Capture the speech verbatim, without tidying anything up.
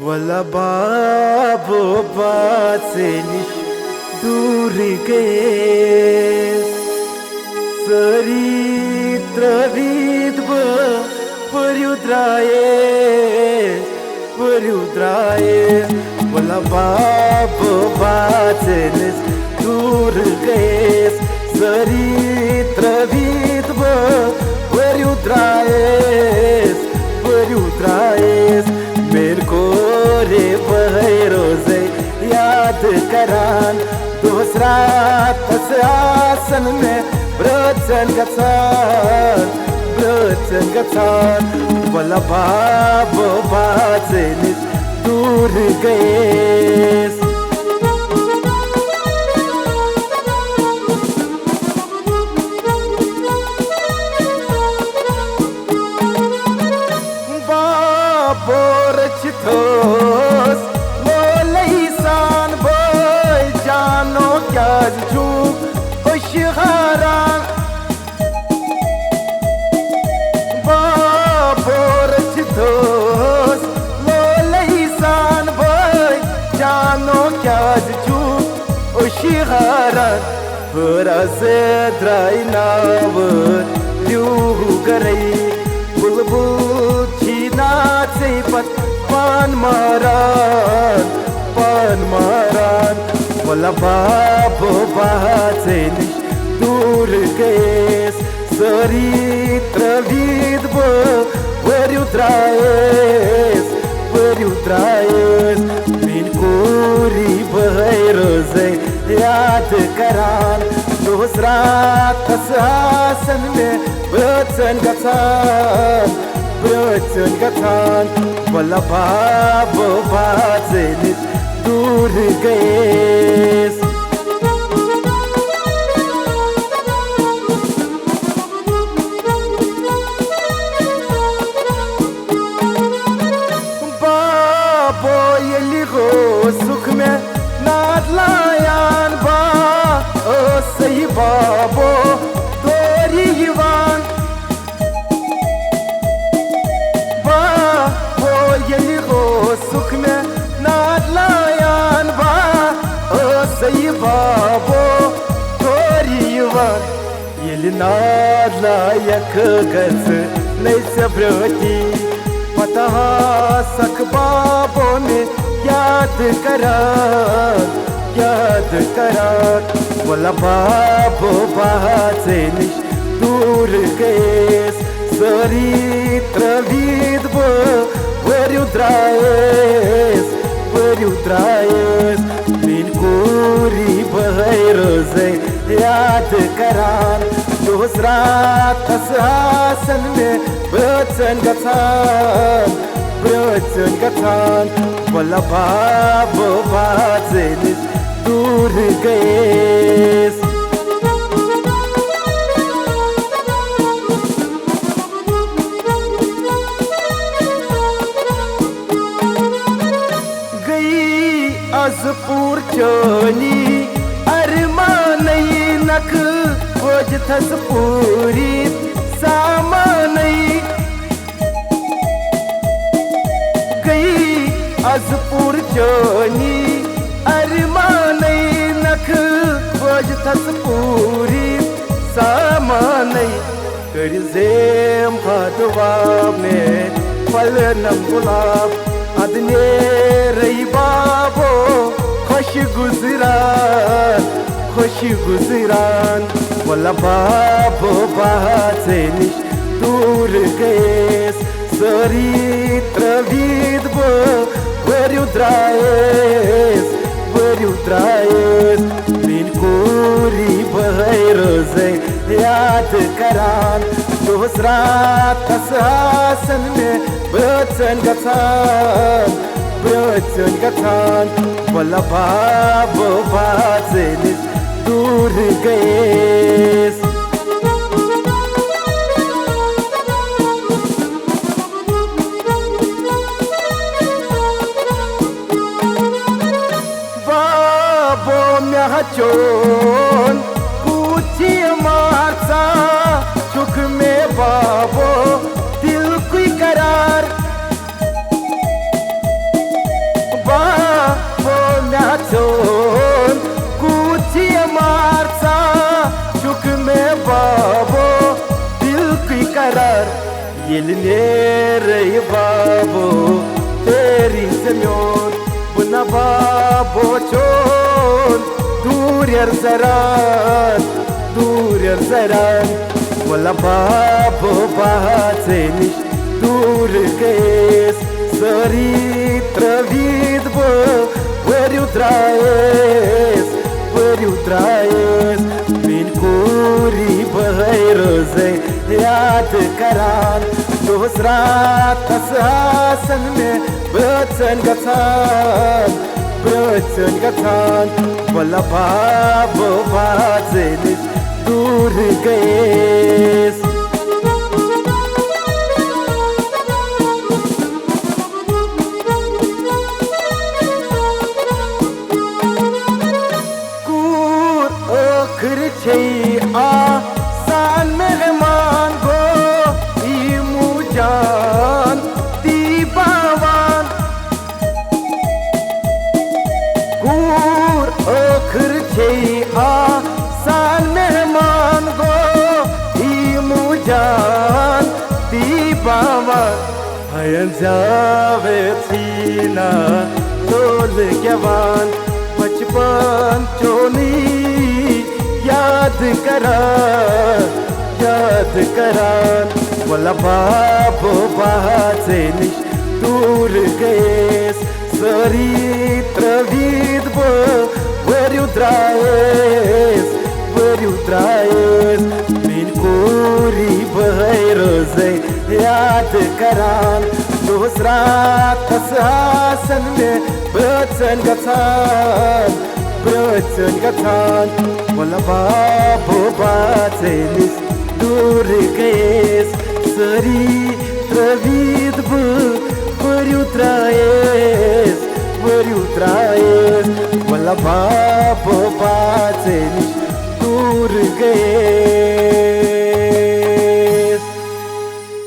ولا بابو بات سے نش دور گئے، ساری تروید بہ پریو درائے، پریو درائے۔ ولا بابو بات سے نش دور گئے، ساری تروید بہ پریو درائے، پریو درائے۔ میل کورے بہے روزے یاد کران، دۄہس راتس آسن مےٚ برٛٲژن گژھان، برٛٲژن گژھان۔ ولا بابو بات سے نش دور گئے۔ بابو رٔچھتھوس لولے سان، بٲے جانو کیٛازِ چھُکھ أچھ ہاران؟ بابو رٔچھتھوس لولے سان، بٲے جانو کیٛازِ چھُکھ أچھ ہاران؟ ہٲرا زِ درٛاے ناوٕ ہیوٗ گرے، بُلبُل چھی ناژے پتہٕ پان ماران، پان ماران۔ ولا بابو بات سے نش دور گئے، سٲری ترٛٲوِتھ بہٕ ؤریو درٛایس، ؤریو درٛایس۔ میٲنۍ کوٗری بہٕ روزے یاد کران، دۄہس راتس آسن مےٚ بٲژن گژھان، بٲژن گژھان۔ ولا بابو بات سے نش دور گئے۔ بابو ییٚلہِ اوسُکھ مےٚ ناد لایان، با ٲسٕے بابو تورِ یِوان۔ بابو ییٚلہِ اوسُکھ مےٚ ناد لایان، با ٲسٕے بابو تورِ یِوان۔ ییٚلہِ ناد لایق گژھِ نَے ژےٚ برٛٲتی، پتہٕ آسکھ بابو مےٚ یاد کران، یاد کران۔ ولا بابو بات سے نش دور گئے، سٲری ترٛٲوِتھ بہٕ ؤریو درٛایس، ؤریو درٛایس۔ میٲنۍ کوٗری بہٕ روزے یاد کران، دۄہس راتس آسن مےٚ بٲژن گژھان، بٲژن گژھان۔ ولا بابو بات سے نش دور گئے۔ گٔیی از پوٗرٕ چٲنی ارمانٕے، نکھٕ وٲجِتھس پوٗری سامانٕے۔ گٔیی از پوٗرٕ چٲنی ارمانٕے، نکھٕ وٲجِتھس پوٗری سامانٕے۔ کٔرۍ زیم ہا دُعا مےٚ پھۄلنم گۄلاب، ادٕ نیرے بابو خۄش گُزران، خۄش گُزران۔ ولا بابو بات سے نش دور گئے، سٲری ترٛٲوِتھ بہٕ ؤریو درٛایس، ؤریو درٛایس۔ میٲنۍ کوٗری بہٕ روزے یاد کران، دۄہس راتس آسن مےٚ بٲژن گژھان، بٲژن گژھان۔ ولا بابو بات سے نش دور گئے۔ بابو مےٚ ہا چون کوٗت چھِ مارژا، چھُکھ مےٚ بابو دِلکُے قرار۔ ییٚلہِ نیرے بابو تیری زمیون، بہٕ نہ بابو چون دوٗریر ذرا، دوٗریر ذرا۔ وَلہ بابو بہٕ ژےٚ نِش دوٗر گٔیَس، سٲری ترٛٲوِتھ بہٕ ؤرِو درٛایَس، ؤرِو درٛایَس۔ میٛٲنۍ کوٗری بہٕ روزے یاد کران، دۄہس راتس آسن مےٚ بٲژن گژھان، بٲژن گژھان۔ وَلہ بابو بہٕ ژےٚ نِش دوٗر گٔیَس۔ کوٗر ٲخٕر چھے آسان مہمان، گوٚو ایٖموٗ جان تی باوان۔ کوٗر ٲخٕر چھے آسان مہمان، گوٚو ایٖموٗ جان تی باوان۔ ہین زیاوے تھینا لول گیوان، بچپن چونی یاد کران، یاد کران۔ وَلہ بابو بہٕ ژےٚ نِش دوٗر گٔیَس، سٲری ترٛٲوِتھ بہٕ ؤرِو درٛایَس، ؤرِو درٛایَس۔ میٛٲنۍ کوٗری بہٕ روزے یاد کران، دۄہس راتس آسن مےٚ بٲژن گژھان، بٲژن گژھان۔ وَلہ بابو بہٕ ژےٚ نِش دوٗر گٔیَس، سٲری ترٛٲوِتھ بہٕ ؤرِو درٛایَس، ؤرِو درٛایَس۔ وَلہ بابو بہٕ ژےٚ نِش دوٗر گٔیَس۔